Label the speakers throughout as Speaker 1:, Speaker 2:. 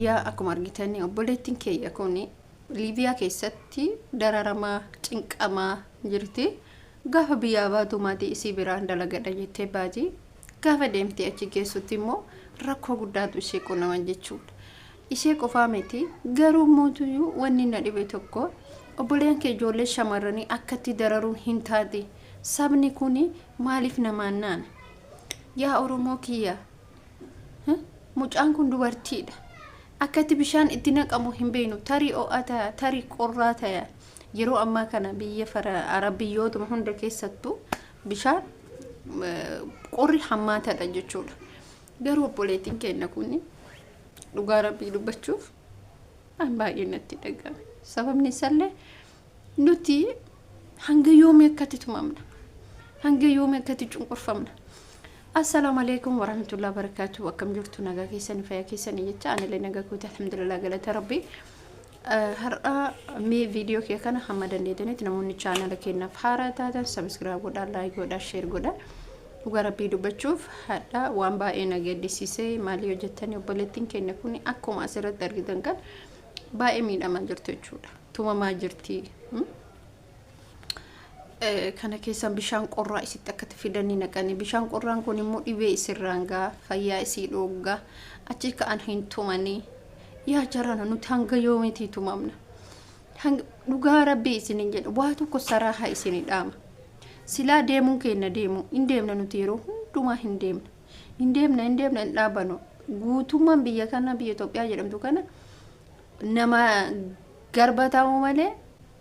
Speaker 1: Yaa akkuma argitan obboleettiin keeyya kun Liibiyaa keessatti dararamaa cinqamaa jirti. Gaafa biyyaa baatu maatii isii biraan dalagadha jettee baati. Gaafa deemtee achi geessutti immoo rakkoo guddaatu ishee qunnaman jechuudha. Ishee qofaa miti garuu mootuyyuu wanni na dhibe tokko obboleeyyan kee ijoollee shamarranii akkatti dararuun hin taate. Sabni kun maaliif namaan naana? Yaa Oromoo kiyya, mucaan kun dubartiidha. Akkatti bishaan itti naqamu hin beeknu. Tarii ho'aa ta'a, tarii qorraa ta'a. Yeroo ammaa kana biyya fara biyyootuma hunda keessattuu bishaan qorri hammaataadha jechuudha. Garuu obboleettiin keenya kun dhugaa rabbii dubbachuuf an baay'ee natti dhaga'ame. Sababni isaallee nuti hanga yoomii akkatti tumamna? Hanga yoomii akkatti cunqurfamna? Assalaamu alaikum warahmatullahi wabarakatuh. Akkam jirtu, nagaa keessanii, fayyaa keessanii jecha anillee nagaa guute, alhamdulillah, galata rabbii. Har'a mee viidiyoo kee kana hamma dandeetanitti namoonni chaanala keenyaaf haaraa taatan subscribe godhaa, like godhaa, share godhaa. Dhugaa rabbii dubbachuuf hadha waan baay'ee na gaddisiisee. Maalii hojjettanii, obboleettiin keenya kun akkuma asirratti argitan kan baay'ee miidhamaa jirtu jechuudha. Tumamaa jirti. Kana keessaan bishaan qorraa isitti akkatti fidanii naqanii, bishaan qorraan kun immoo dhibee isirraan gaa, fayyaa isii dhooggaa, achi ka'an hin tumanii. Yaa jarana, nuti hanga yoomiitii tumamna? Dhugaa rabbii isinin jedha, waa tokko saraa isinii dhaama. Silaa deemuun keenya deemu hin deemna, nuti yeroo hundumaa hin deemna, hin deemna, hin deemna, hin dhaabanu. Guutummaan biyya kana, biyya Itoophiyaa jedhamtu kana, nama garba ta'uu malee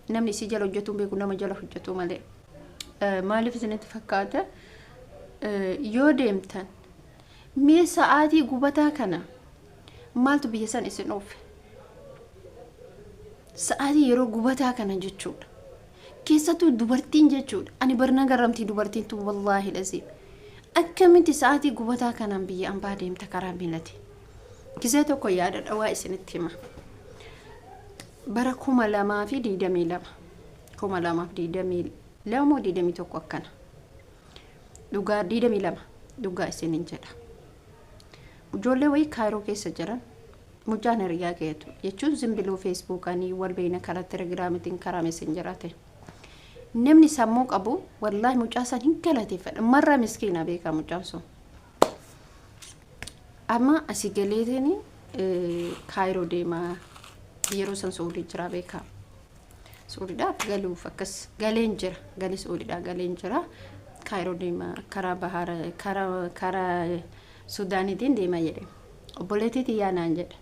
Speaker 1: namni isii jala hojjetu hin beeku, nama jala hojjetu malee. Maaliif isinitti fakkaata? Yoo deemtan mee sa'aatii gubataa kana maaltu biyya san isin oofe? Sa'aatii yeroo gubataa kana jechuudha. Keessattuu dubartiin jechuudha. Ani barna garamtii dubartiin tun, wallaahi laziim. Akkamitti sa'aatii gubataa kanaan biyya ambaa deemta karaa miilati? Gisee tokko yaada dhawaa isinitti hima. Bara 2022, 2022 moo 21 akkana. Dhugaa 22 dhugaa isinin jedha. Ijoollee wayii Kaayiroo keessa jiran, mucaan hiriyaa keetu jechuun zimbiloo feesbuukanii wal beeyna, karaa telegiraamitiin, karaa messenjeraate. Namni sammuu qabu wallaahi mucaa san hin galateeffadha. Marra miskiina beekaa mucaan sun. Amma asii galeetiin Kaayiroo deemaa, yeroo san Suudii jira beekaa. Suudiidhaaf galuuf akkas galeen jira. Galee Suudiidhaa galeen jira. Kaayiroo deemaa, karaa bahara, karaa Suudaaniitiin deemaa jedhe. Obboleettii tiyyaa naan jedhe.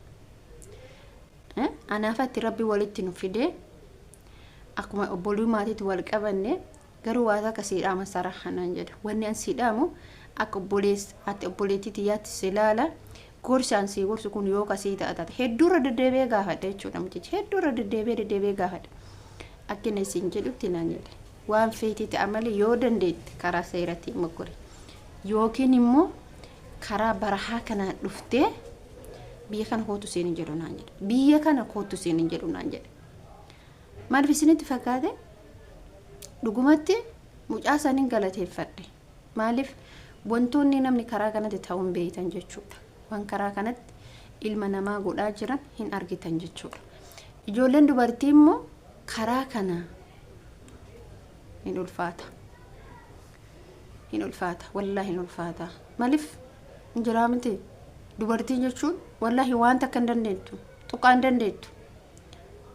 Speaker 1: Anaafatti rabbi walitti nu fidee akkuma obboluu maatiitti wal qabanne, garuu waa takka sii dhaama saraha naan jedhe. Wanni an sii dhaamu, akka obboleess ati obboleettii tiyyaatti si ilaala. Gorsi an sii gorsu kun yoo kasii ta'a taate, hedduurra deddeebi'ee gaafadhe jechuudha mucichi. Hedduurra deddeebi'ee deddeebi'ee gaafadhe. Akka inni siin jedhutti naan jedhe. Waan feetii ta'a malee yoo dandeette karaa seeratiin mokkori. Yookiin immoo karaa barahaa kanaan dhuftee biyya kana kootu siin hin jedhu naan jedhe. Biyya kana kootu siin hin jedhu naan jedhe. Maaliif isinitti fakkaate? Dhugumatti mucaa saniin galateeffadhe. Maaliif, wantoonni namni karaa kanatti ta'uu hin beektan jechuudha. Waan karaa kanatti ilma namaa godhaa jiran hin argitan jechuudha. Ijoolleen dubartii immoo karaa kana hin ulfaata. Hin ulfaata. Wallaahi hin ulfaata. Maaliif hin jiraa miti? Dubartiin jechuun wallaahi waan takka hin dandeettu. Tuqaa hin dandeettu.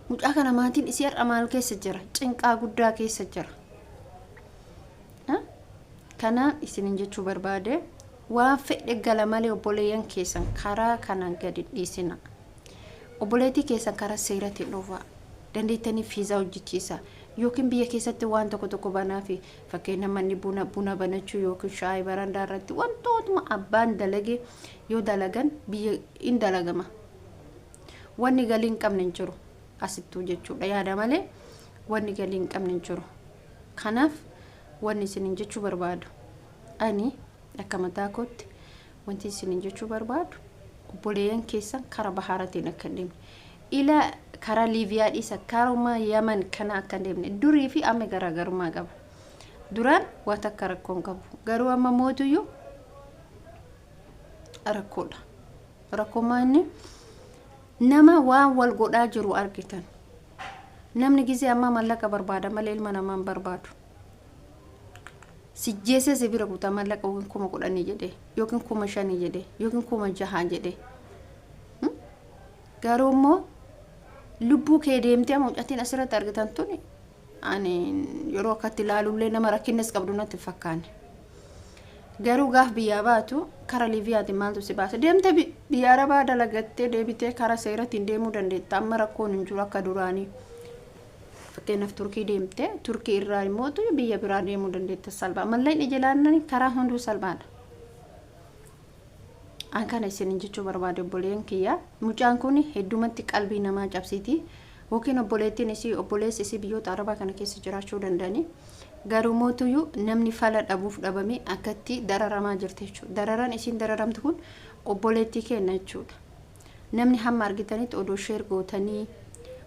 Speaker 1: Mucaa kana maatiin isii har'a maal keessa jira? Cinqaa guddaa keessa jira. Kana isinin jechuu barbaade, waan fedhe gala malee obboleeyyan keessan karaa kanaan gadi dhiisina. Obboleettii keessan karaa seeratiin dhufaa. Dandeettanii fiizaa hojjechiisa. Yookiin biyya keessatti waan tokko tokko banaa fi fakkeenya manni buna banachuu yookiin shaayii barandaa irratti wantootuma abbaan dalage yoo dalagan biyya in dalagama. Wanni galii hin qabne hin jiru asittuu jechuudha, yaada malee wanni galii hin qabne hin jiru. Kanaaf wanni isinin jechuu barbaadu, ani akka mataa kootti wanti isinin jechuu barbaadu, obboleeyyan keessan karaa bahaaratiin akka hin deemne. Ila karaa Liibiyaa dhiisa, karuma Yaman kana akka hin deemne. Durii fi amma garaagarummaa qaba. Duraan waan takka rakkoo hin qabu. Garuu amma mootuyyuu rakkoodha. Rakkoon inni Nama waan wal godhaa jiru argitan. Namni gizee ammaa mallaqa barbaada malee ilma namaa hin barbaadu. Sijjeesee si bira kutaa mallaqa yookiin 10,000 jedhee yookiin 5,000 jedhee yookiin 6,000 jedhee. Garuu immoo lubbuu kee deemtee amma mucattiin asirratti argitan tuni ani yeroo akkatti ilaalullee nama rakkinnas qabdu natti hin fakkaanne. Garuu gaaf biyyaa baatu kara Liibiyaatiin maaltu si baasa? Deemtee biyya Arabaa dalagattee deebitee kara seeratiin deemuu dandeetta. Amma rakkoon hin jiru akka duraanii. Fakkeenyaaf Turkii deemtee Turkii irraa immoo biyya biraa deemuu dandeetta salphaa. Mallaqni jiraannaan karaa hunduu salphaadha. An kana isinin jechuu barbaade, obboleeyyan kiyya. Mucaan kun heddumatti qalbii namaa cabsiti. Yookiin obboleettiin isii, obboleessi isii biyyoota Arabaa kana keessa jiraachuu danda'ani. Garuu mootuyyuu namni fala dhabuuf dhabame akkatti dararamaa jirti jechuudha. Dararan isiin dararamtu kun obboleettii kenna jechuudha. Namni hamma argitanitti odoo share gootanii,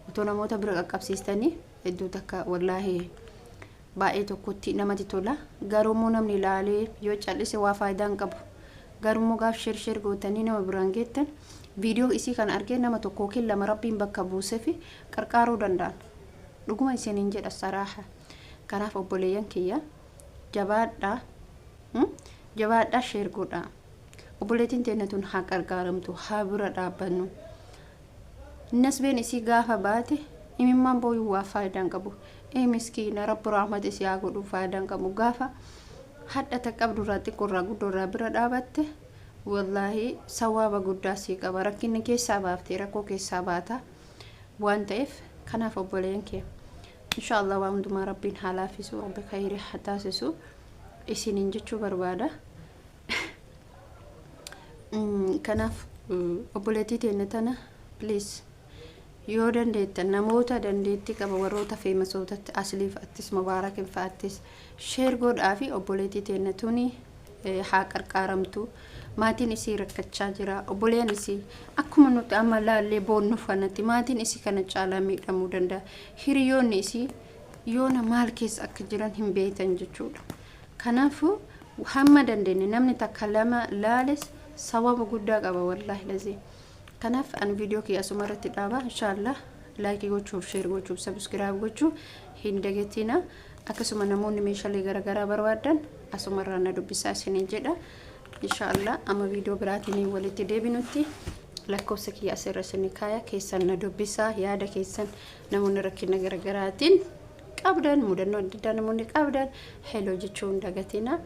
Speaker 1: otoo namoota bira qaqqabsiistanii, hedduu takka wallaahi baay'ee tokkotti namatti tola. Garuu immoo namni ilaalee yoo cal'ise waa faayidaa hin qabu. Garuu immoo gaaf share share gootanii nama biraan geettan, viidiyoo isii kana argee nama tokko yookiin lama Rabbiin bakka buusee fi qarqaaruu danda'an. Dhuguma isiniin jedha saraaha. Kanaaf obboleeyyan kiyya, jabaadhaa, jabaadhaa, share godhaa. Obboleettiin teenya tun haa qarqaaramtu, haa bira dhaabbannu. Nasbeen isii gaafa baate imimmaan booyuu waa faayidaa hin qabu. Ee miskiina, Rabbi rahmata isii haa godhu, faayidaa hin qabu. Gaafa hadha ta qabdu irraa, xiqqoo irraa guddoo irraa bira dhaabatte, wallaahi sawaaba guddaa sii qaba. Rakkinni keessaa baaftee rakkoo keessaa baata waan ta'eef, kanaaf obboleen kee, insha Allah waa hundumaa Rabbiin haa laaffisu, Rabbi khayrii haa taasisu isiniin jechuu barbaada. Kanaaf obboleettii teenya tana please, yoo dandeettan namoota dandeettii qaba, warroota famousootatti, Asliif attis, Mubaarakin fa'attis share godhaa fi obboleettii teenya tuni haa qarqaaramtu. Maatiin isii rakkachaa jira. Obboleen isii akkuma nuti amma laallee boonnuuf kanatti maatiin isii kana caalaa miidhamuu danda'a. Hiriyoonni isii yoona maal keessa akka jiran hin beektan jechuudha. Kanaafuu hamma dandeenye namni takka lama laales sawaba guddaa qaba, wallaahi lazii. Kanaaf ani viidiyoo kiyya asuma irratti dhaaba. Inshaallah like gochuuf, share gochuuf, subscribe gochuu hin dagatina. Akkasuma namoonni meeshaalee garaagaraa barbaadan asumarraa na dubbisaa isiniin jedha. Inshaallah amma viidiyoo biraatiin walitti deebinutti lakkoofsa kiyya asirra isinii kaaya, keessan na dubbisaa. Yaada keessan namoonni rakkina garaagaraatiin qabdan, mudannoo adda addaa namoonni qabdan, hello jechuu hin dagatina.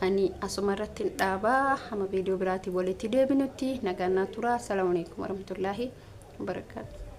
Speaker 1: Ani asuma irratti hin dhaabaa. Hamma viidiyoo biraatiin walitti deebinutti nagaan naa tura. Asalaamu alaikum warahmatullaahi wabarakaatu.